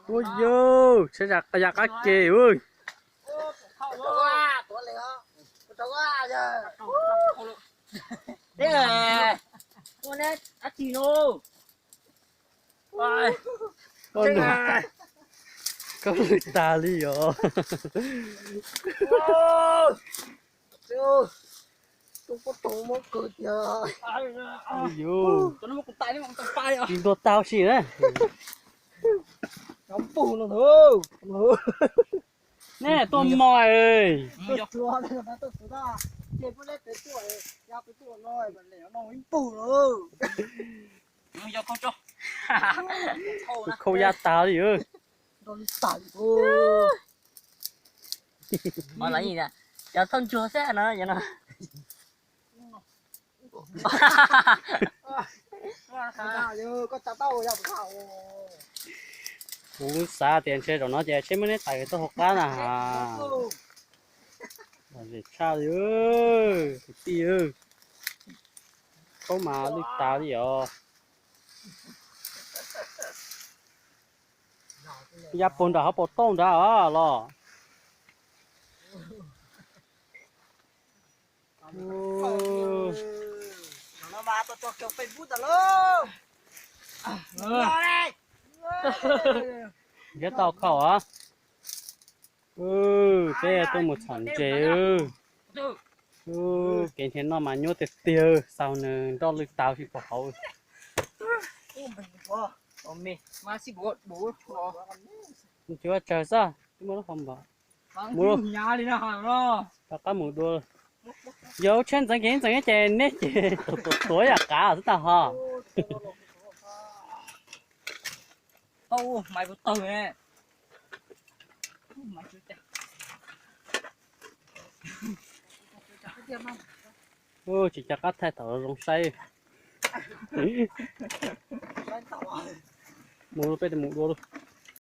Ua yog, tsheb ya qab ke. Koj lwj tag li os. Tsis ntuag tau si na. Nej tuaj mos. Khau ya tas li. Cov thauj ntsuag xwb no. Kuv xav tias ntshe zaum no ces tsheb muab neb tawm tuaj hauv qab na. Lom zem tshaj li kwv tij. Khaub mas lwj tas li os. Ya puag nram hauv paus tauj nrad os los. Nrhiav tau khau os. Peb tuaj mus txhom ntses. Kev nrhiav noj mas nyuaj tiag tiag, xaus nws nroj lwj tas tsis pom hauv. Tsis ua tsawg xwb, twb muaj lub hau npam. Mus, rov qab mus dua. Yog tsheb ntxeev kev ntxeev ces neb ces tuav yam qav xwb tag ho. Tsis cov qab thaij thaum zoo saib. Mus peb mus dua lauj.